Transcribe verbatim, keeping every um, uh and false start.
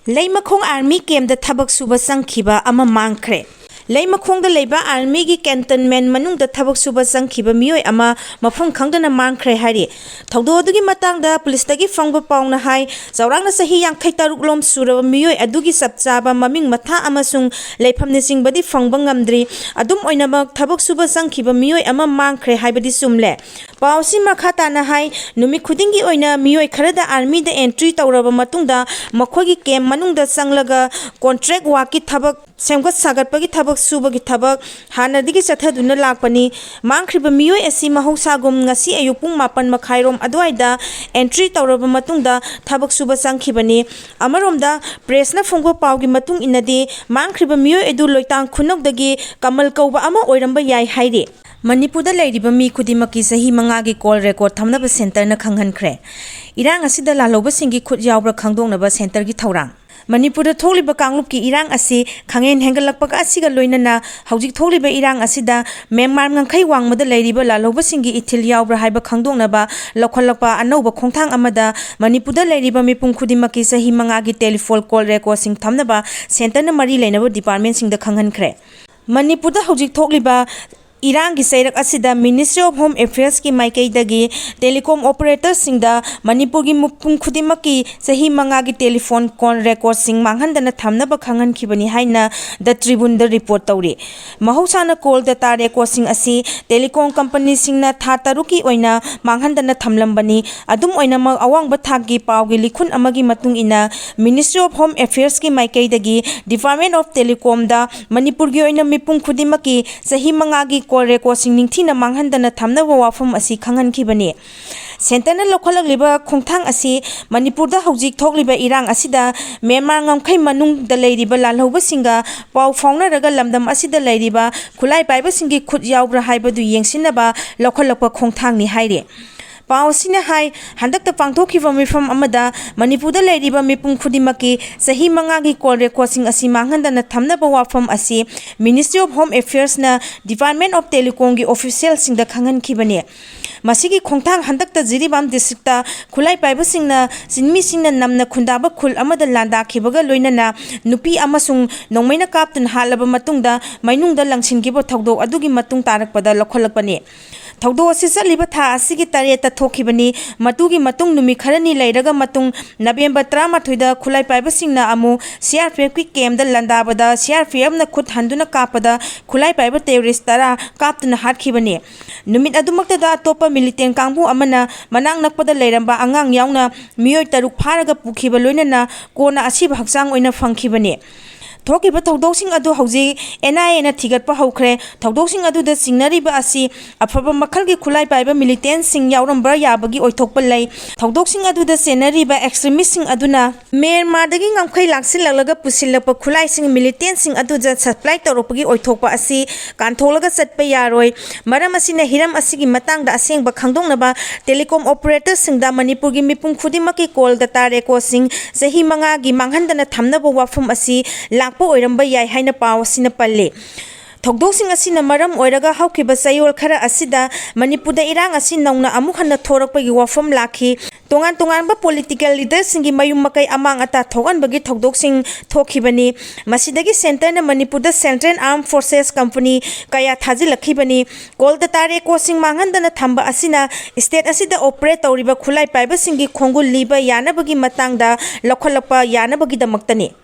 ꯂꯩꯃꯈꯣꯡ army ꯀꯦꯝꯗ ꯊꯕꯛ ꯁꯨꯕ ꯆꯪꯈꯤꯕ ꯑꯃ ꯃꯥꯡꯈ꯭ꯔꯦ꯫ ꯂꯩꯃꯈꯣꯡꯗ ꯂꯩꯕ ꯑꯥꯔꯃꯤꯒꯤ ꯀꯦꯟꯇꯟꯃꯦꯟ ꯃꯅꯨꯡꯗ ꯊꯕꯛ ꯁꯨꯕ ꯆꯪꯈꯤꯕ ꯃꯤꯑꯣꯏ ꯑꯃ ꯃꯐꯝ ꯈꯪꯗꯅ ꯃꯥꯡꯈ꯭ꯔꯦ ꯍꯥꯏꯔꯤ꯫ ꯊꯧꯗꯣꯛ ꯑꯗꯨꯒꯤ ꯃꯇꯥꯡꯗ ꯄꯨꯂꯤꯁꯇꯒꯤ ꯐꯪꯕ ꯄꯥꯎꯅ ꯍꯥꯏ, ꯆꯥꯎꯔꯥꯛꯅ ꯆꯍꯤ ꯌꯥꯡꯈꯩ ꯇꯔꯨꯛ ꯂꯣꯝ ꯁꯨꯔꯕ ꯃꯤꯑꯣꯏ ꯑꯗꯨꯒꯤ ꯆꯞ ꯆꯥꯕ ꯃꯃꯤꯡ, ꯃꯊꯥ ꯑꯃꯁꯨꯡ ꯂꯩꯐꯝꯅꯆꯤꯡꯕꯗꯤ ꯐꯪꯕ ꯉꯝꯗ꯭ꯔꯤ꯫ ꯑꯗꯨꯝ ꯑꯣꯏꯅꯃꯛ, ꯊꯕꯛ ꯁꯨꯕ ꯆꯪꯈꯤꯕ ꯃꯤꯑꯣꯏ ꯑꯃ ꯃꯥꯡꯈ꯭ꯔꯦ ꯍꯥꯏꯕꯗꯤ ꯆꯨꯝꯂꯦ꯫ ꯄꯥꯎ ꯑꯁꯤ ꯃꯈꯥ ꯇꯥꯅ ꯍꯥꯏ, ꯅꯨꯃꯤꯠ ꯈꯨꯗꯤꯡꯒꯤ ꯑꯣꯏꯅ ꯃꯤꯑꯣꯏ ꯈꯔꯗ ꯑꯥꯔꯃꯤꯗ ꯑꯦꯟꯇ꯭ꯔꯤ ꯇꯧꯔꯕ ꯃꯇꯨꯡꯗ ꯃꯈꯣꯏꯒꯤ ꯀꯦꯝ ꯃꯅꯨꯡꯗ ꯆꯪꯂꯒ ꯀꯣꯟꯇ꯭ꯔꯦꯛ ꯋꯥꯛꯀꯤ ꯊꯕꯛ, ꯁꯦꯝꯒꯠ ꯁꯥꯒꯠꯄꯒꯤ ꯊꯕꯛ ꯁꯨꯕꯒꯤ ꯊꯕꯛ ꯍꯥꯟꯅꯗꯒꯤ ꯆꯠꯊꯗꯨꯅ ꯂꯥꯛꯄꯅꯤ꯫ ꯃꯥꯡꯈ꯭ꯔꯤꯕ ꯃꯤꯑꯣꯏ ꯑꯁꯤ ꯃꯍꯧꯁꯥꯒꯨꯝ ꯉꯁꯤ ꯑꯌꯨꯛ ꯄꯨꯡ ꯃꯥꯄꯟ ꯃꯈꯥꯏꯔꯣꯝ ꯑꯗꯨꯋꯥꯏꯗ ꯑꯦꯟꯇ꯭ꯔꯤ ꯇꯧꯔꯕ ꯃꯇꯨꯡꯗ ꯊꯕꯛ ꯁꯨꯕ ꯆꯪꯈꯤꯕꯅꯤ꯫ ꯑꯃꯔꯣꯝꯗ, ꯄ꯭ꯔꯦꯁꯅ ꯐꯣꯡꯕ ꯄꯥꯎꯒꯤ ꯃꯇꯨꯡ ꯏꯟꯅꯗꯤ, ꯃꯥꯡꯈ꯭ꯔꯤꯕ ꯃꯤꯑꯣꯏ ꯑꯗꯨ ꯂꯣꯏꯇꯥꯡ ꯈꯨꯅꯧꯗꯒꯤ ꯀꯃꯜ ꯀꯧꯕ ꯑꯃ ꯑꯣꯏꯔꯝꯕ ꯌꯥꯏ ꯍꯥꯏꯔꯤ꯫ ꯃꯅꯤꯄꯨꯔꯗ ꯂꯩꯔꯤꯕ ꯃꯤ ꯈꯨꯗꯤꯡꯃꯛꯀꯤ ꯆꯍꯤ ꯃꯉꯥꯒꯤ ꯀꯣꯜ ꯔꯦꯀꯣꯔꯗ ꯊꯝꯅꯕ ꯁꯦꯟꯇꯔꯅ ꯈꯪꯍꯟꯈ꯭ꯔꯦ꯫ ꯏꯔꯥꯡ ꯑꯁꯤꯗ ꯂꯥꯜꯍꯧꯕꯁꯤꯡꯒꯤ ꯈꯨꯠ ꯌꯥꯎꯕ꯭ꯔꯥ ꯈꯪꯗꯣꯛꯅꯕ ꯁꯦꯟꯇꯔꯒꯤ ꯊꯧꯔꯥꯡ꯫ ꯃꯅꯤꯄꯨꯔꯗ ꯊꯣꯛꯂꯤꯕ ꯀꯥꯡꯂꯨꯞꯀꯤ ꯏꯔꯥꯡ ꯑꯁꯤ ꯈꯪꯍꯦꯟ ꯍꯦꯟꯒꯠꯂꯛꯄꯒ ꯑꯁꯤꯒ ꯂꯣꯏꯅꯅ ꯍꯧꯖꯤꯛ ꯊꯣꯛꯂꯤꯕ ꯏꯔꯥꯡ ꯑꯁꯤꯗ ꯃ꯭ꯌꯥꯟꯃꯥꯔ ꯉꯝꯈꯩ ꯋꯥꯡꯃꯗ ꯂꯩꯔꯤꯕ ꯂꯥꯜꯍꯧꯕꯁꯤꯡꯒꯤ ꯏꯊꯤꯜ ꯌꯥꯎꯕ꯭ꯔꯥ ꯍꯥꯏꯕ ꯈꯪꯗꯣꯛꯅꯕ ꯂꯧꯈꯠꯂꯛꯄ ꯑꯅꯧꯕ ꯈꯣꯡꯊꯥꯡ ꯑꯃꯗ ꯃꯅꯤꯄꯨꯔꯗ ꯂꯩꯔꯤꯕ ꯃꯤꯄꯨꯝ ꯈꯨꯗꯤꯡꯃꯛꯀꯤ ꯆꯍꯤ ꯃꯉꯥꯒꯤ ꯇꯦꯂꯤꯐꯣꯟ ꯀꯣꯜ ꯔꯦꯀꯣꯔꯗꯁꯤꯡ ꯊꯝꯅꯕ ꯁꯦꯟꯇꯔꯅ ꯃꯔꯤ ꯂꯩꯅꯕ ꯗꯤꯄꯥꯔꯠꯃꯦꯟꯁꯤꯡꯗ ꯈꯪꯍꯟꯈ꯭ꯔꯦ꯫ ꯃꯅꯤꯄꯨꯔꯗ ꯍꯧꯖꯤꯛ ꯊꯣꯛꯂꯤꯕ ꯏꯔꯥꯡꯒꯤ ꯆꯩꯔꯛ ꯑꯁꯤꯗ Ministry of Home Affairsꯀꯤ ꯃꯥꯏꯀꯩꯗꯒꯤ ꯇꯦꯂꯤꯀꯣꯝ ꯑꯣꯄꯔꯦꯇꯔꯁꯤꯡꯗ ꯃꯅꯤꯄꯨꯔꯒꯤ ꯃꯤꯄꯨꯝ ꯈꯨꯗꯤꯡꯃꯛꯀꯤ ꯆꯍꯤ ꯃꯉꯥꯒꯤ ꯇꯦꯂꯤꯐꯣꯟ ꯀꯣꯜ ꯔꯦꯀꯣꯔꯗꯁꯤꯡ ꯃꯥꯡꯍꯟꯗꯅ ꯊꯝꯅꯕ ꯈꯪꯍꯟꯈꯤꯕꯅꯤ ꯍꯥꯏꯅ The Tribuneꯗ ꯔꯤꯄꯣꯔꯠ ꯇꯧꯔꯤ꯫ ꯃꯍꯧꯁꯥꯅ ꯀꯣꯜ ꯗꯇꯥ ꯔꯦꯀꯣꯔꯗꯁꯤꯡ ꯑꯁꯤ ꯇꯦꯂꯤꯀꯣꯝ ꯀꯝꯄꯅꯤꯁꯤꯡꯅ ꯊꯥ ꯇꯔꯨꯛꯀꯤ ꯑꯣꯏꯅ ꯃꯥꯡꯍꯟꯗꯅ ꯊꯝꯂꯝꯕꯅꯤ꯫ ꯑꯗꯨꯝ ꯑꯣꯏꯅꯃꯛ, ꯑꯋꯥꯡꯕ ꯊꯥꯛꯀꯤ ꯄꯥꯎꯒꯤ ꯂꯤꯈꯨꯟ ꯑꯃꯒꯤ ꯃꯇꯨꯡ ꯏꯟꯅ, Ministry of Home Affairsꯀꯤ ꯃꯥꯏꯀꯩꯗꯒꯤ Department of Telecomꯗ ꯃꯅꯤꯄꯨꯔꯒꯤ ꯑꯣꯏꯅ ꯃꯤꯄꯨꯝ ꯈꯨꯗꯤꯡꯃꯛꯀꯤ ꯆꯍꯤ ꯃꯉꯥꯒꯤ ꯀꯣꯜ ꯔꯦꯀꯣꯔꯗꯁꯤꯡ ꯅꯤꯡꯊꯤꯅ ꯃꯥꯡꯍꯟꯗꯅ ꯊꯝꯅꯕ ꯋꯥꯐꯝ ꯑꯁꯤ ꯈꯪꯍꯟꯈꯤꯕꯅꯤ꯫ ꯁꯦꯟꯇꯔꯅ ꯂꯧꯈꯠꯂꯛꯂꯤꯕ ꯈꯣꯡꯊꯥꯡ ꯑꯁꯤ ꯃꯅꯤꯄꯨꯔꯗ ꯍꯧꯖꯤꯛ ꯊꯣꯛꯂꯤꯕ ꯏꯔꯥꯡ ꯑꯁꯤꯗ ꯃ꯭ꯌꯥꯟꯃꯥꯔ ꯉꯝꯈꯩ ꯃꯅꯨꯡꯗ ꯂꯩꯔꯤꯕ ꯂꯥꯜꯍꯧꯕꯁꯤꯡꯒ ꯄꯥꯎ ꯐꯥꯎꯅꯔꯒ ꯂꯝꯗꯝ ꯑꯁꯤꯗ ꯂꯩꯔꯤꯕ ꯈꯨꯠꯂꯥꯏ ꯄꯥꯏꯕꯁꯤꯡꯒꯤ ꯈꯨꯠ ꯌꯥꯎꯕ꯭ꯔꯥ ꯍꯥꯏꯕꯗꯨ ꯌꯦꯡꯁꯤꯟꯅꯕ ꯂꯧꯈꯠꯂꯛꯄ ꯈꯣꯡꯊꯥꯡꯅꯤ ꯍꯥꯏꯔꯤ꯫ ꯄꯥꯎ ꯑꯁꯤꯅ ꯍꯥꯏ, ꯍꯟꯗꯛꯇ ꯄꯥꯡꯊꯣꯛꯈꯤꯕ ꯃꯤꯐꯝ ꯑꯃꯗ ꯃꯅꯤꯄꯨꯔꯗ ꯂꯩꯔꯤꯕ ꯃꯤꯄꯨꯝ ꯈꯨꯗꯤꯡꯃꯛꯀꯤ ꯆꯍꯤ ꯃꯉꯥꯒꯤ call recordꯁꯤꯡ ꯑꯁꯤ ꯃꯥꯡꯍꯟꯗꯅ ꯊꯝꯅꯕ ꯋꯥꯐꯝ ꯑꯁꯤ Ministry of Home Affairsꯅ Department of Telecomꯒꯤ officialꯁꯤꯡꯗ ꯈꯪꯍꯟꯈꯤꯕꯅꯤ꯫ ꯃꯁꯤꯒꯤ ꯈꯣꯡꯊꯥꯡ ꯍꯟꯗꯛꯇ ꯖꯤꯔꯤꯕꯥꯝ districtꯇ ꯈꯨꯠꯂꯥꯏ ꯄꯥꯏꯕꯁꯤꯡꯅ ꯆꯤꯡꯃꯤꯁꯤꯡꯅ ꯅꯝꯅ ꯈꯨꯟꯗꯥꯕ ꯈꯨꯜ ꯑꯃꯗ ꯂꯥꯟꯗꯥꯈꯤꯕꯒ ꯂꯣꯏꯅꯅ ꯅꯨꯄꯤ ꯑꯃꯁꯨꯡ ꯅꯣꯡꯃꯩꯅ ꯀꯥꯞꯇꯨꯅ ꯍꯥꯠꯂꯕ ꯃꯇꯨꯡꯗ ꯃꯩꯅꯨꯡꯗ ꯂꯪꯁꯤꯟꯈꯤꯕ ꯊꯧꯗꯣꯛ ꯑꯗꯨꯒꯤ ꯃꯇꯨꯡ ꯇꯥꯔꯛꯄꯗ ꯂꯧꯈꯠꯂꯛꯄꯅꯤ꯫ ꯊꯧꯗꯣꯛ ꯑꯁꯤ ꯆꯠꯂꯤꯕ ꯊꯥ ꯑꯁꯤꯒꯤ ꯇꯔꯦꯠꯇ ꯊꯣꯛꯈꯤꯕꯅꯤ꯫ ꯃꯗꯨꯒꯤ ꯃꯇꯨꯡ ꯅꯨꯃꯤꯠ ꯈꯔꯅꯤ ꯂꯩꯔꯒ ꯃꯇꯨꯡ ꯅꯕꯦꯝꯕꯔ ꯇꯔꯥꯃꯥꯊꯣꯏꯗ ꯈꯨꯠꯂꯥꯏ ꯄꯥꯏꯕꯁꯤꯡꯅ ꯑꯃꯨꯛ CRPFꯀꯤ campꯇ ꯂꯥꯟꯗꯥꯕꯗ CRPFꯅ ꯈꯨꯠ ꯍꯟꯗꯨꯅ ꯀꯥꯞꯄꯗ ꯈꯨꯠꯂꯥꯏ ꯄꯥꯏꯕ terrorist ꯇꯔꯥ ꯀꯥꯞꯇꯨꯅ ꯍꯥꯠꯈꯤꯕꯅꯤ꯫ ꯅꯨꯃꯤꯠ ꯑꯗꯨꯃꯛꯇꯗ ꯑꯇꯣꯞꯄ militant ꯀꯥꯡꯕꯨ ꯑꯃꯅ ꯃꯅꯥꯛ ꯅꯛꯄꯗ ꯂꯩꯔꯝꯕ ꯑꯉꯥꯡ ꯌꯥꯎꯅ ꯃꯤꯑꯣꯏ ꯇꯔꯨꯛ ꯐꯥꯔꯒ ꯄꯨꯈꯤꯕ ꯂꯣꯏꯅꯅ ꯀꯣꯟꯅ ꯑꯁꯤꯕ ꯍꯛꯆꯥꯡ ꯑꯣꯏꯅ ꯐꯪꯈꯤꯕꯅꯤ꯫ ꯊꯣꯛꯈꯤꯕ ꯊꯧꯗꯣꯛꯁꯤꯡ ꯑꯗꯨ ꯍꯧꯖꯤꯛ NIAꯅ ꯊꯤꯒꯠꯄ ꯍꯧꯈ꯭ꯔꯦ꯫ ꯊꯧꯗꯣꯛꯁꯤꯡ ꯑꯗꯨꯗ ꯆꯤꯡꯅꯔꯤꯕ ꯑꯁꯤ ꯑꯐꯕ ꯃꯈꯜꯒꯤ ꯈꯨꯠꯂꯥꯏ ꯄꯥꯏꯕ militantꯁꯤꯡ ꯌꯥꯎꯔꯝꯕ ꯌꯥꯕꯒꯤ ꯑꯣꯏꯊꯣꯛꯄ ꯂꯩ꯫ ꯊꯧꯗꯣꯛꯁꯤꯡ ꯑꯗꯨꯗ ꯆꯦꯟꯅꯔꯤꯕ extremistꯁꯤꯡ ꯑꯗꯨꯅ ꯃ꯭ꯌꯥꯟꯃꯥꯔꯗꯒꯤ ꯉꯝꯈꯩ ꯂꯥꯛꯁꯤꯜꯂꯛꯂꯒ ꯄꯨꯁꯤꯜꯂꯛꯄ ꯈꯨꯠꯂꯥꯏꯁꯤꯡ militantꯁꯤꯡ ꯑꯗꯨꯗ supply ꯇꯧꯔꯛꯄꯒꯤ ꯑꯣꯏꯊꯣꯛꯄ ꯑꯁꯤ ꯀꯥꯟꯊꯣꯛꯂꯒ ꯆꯠꯄ ꯌꯥꯔꯣꯏ꯫ ꯃꯔꯝ ꯑꯁꯤꯅ ꯍꯤꯔꯝ ꯑꯁꯤꯒꯤ ꯃꯇꯥꯡꯗ ꯑꯁꯦꯡꯕ ꯈꯪꯗꯣꯛꯅꯕ telecom operatorꯁꯤꯡꯗ ꯃꯅꯤꯄꯨꯔꯒꯤ ꯃꯤꯄꯨꯝ ꯈꯨꯗꯤꯡꯃꯛꯀꯤ call data recordꯁꯤꯡ ꯆꯍꯤ ꯃꯉꯥꯒꯤ ꯃꯥꯡꯍꯟꯗꯅ ꯊꯝꯅꯕ ꯋꯥꯐꯝ ꯑꯁꯤ ꯂꯥꯛꯄ ꯑꯣꯏꯔꯝꯕ ꯌꯥꯏ ꯍꯥꯏꯅ ꯄꯥꯎ ꯑꯁꯤꯅ ꯄꯜꯂꯤ꯫ ꯊꯧꯗꯣꯛꯁꯤꯡ ꯑꯁꯤꯅ ꯃꯔꯝ ꯑꯣꯏꯔꯒ ꯍꯧꯈꯤꯕ ꯆꯌꯣꯜ ꯈꯔ ꯑꯁꯤꯗ ꯃꯅꯤꯄꯨꯔꯗ ꯏꯔꯥꯡ ꯑꯁꯤ ꯅꯧꯅ ꯑꯃꯨꯛ ꯍꯟꯅ ꯊꯣꯔꯛꯄꯒꯤ ꯋꯥꯐꯝ ꯂꯥꯛꯈꯤ꯫ ꯇꯣꯉꯥꯟ ꯇꯣꯉꯥꯟꯕ political leaderꯁꯤꯡꯒꯤ ꯃꯌꯨꯝ ꯃꯀꯩ ꯑꯃꯥꯡ ꯑꯇꯥ ꯊꯣꯛꯍꯟꯕꯒꯤ ꯊꯧꯗꯣꯛꯁꯤꯡ ꯊꯣꯛꯈꯤꯕꯅꯤ꯫ ꯃꯁꯤꯗꯒꯤ centreꯅ ꯃꯅꯤꯄꯨꯔꯗ Central Armed Forces company ꯀꯌꯥ ꯊꯥꯖꯤꯜꯂꯛꯈꯤꯕꯅꯤ꯫ Call data recordꯁꯤꯡ ꯃꯥꯡꯍꯟꯗꯅ ꯊꯝꯕ ꯑꯁꯤꯅ state ꯑꯁꯤꯗ operate ꯇꯧꯔꯤꯕ ꯈꯨꯠꯂꯥꯏ ꯄꯥꯏꯕꯁꯤꯡꯒꯤ ꯈꯣꯡꯒꯨꯜ ꯂꯤꯕ ꯌꯥꯅꯕꯒꯤ ꯃꯇꯥꯡꯗ ꯂꯧꯈꯠꯂꯛꯄ ꯌꯥꯅꯕꯒꯤꯗꯃꯛꯇꯅꯤ꯫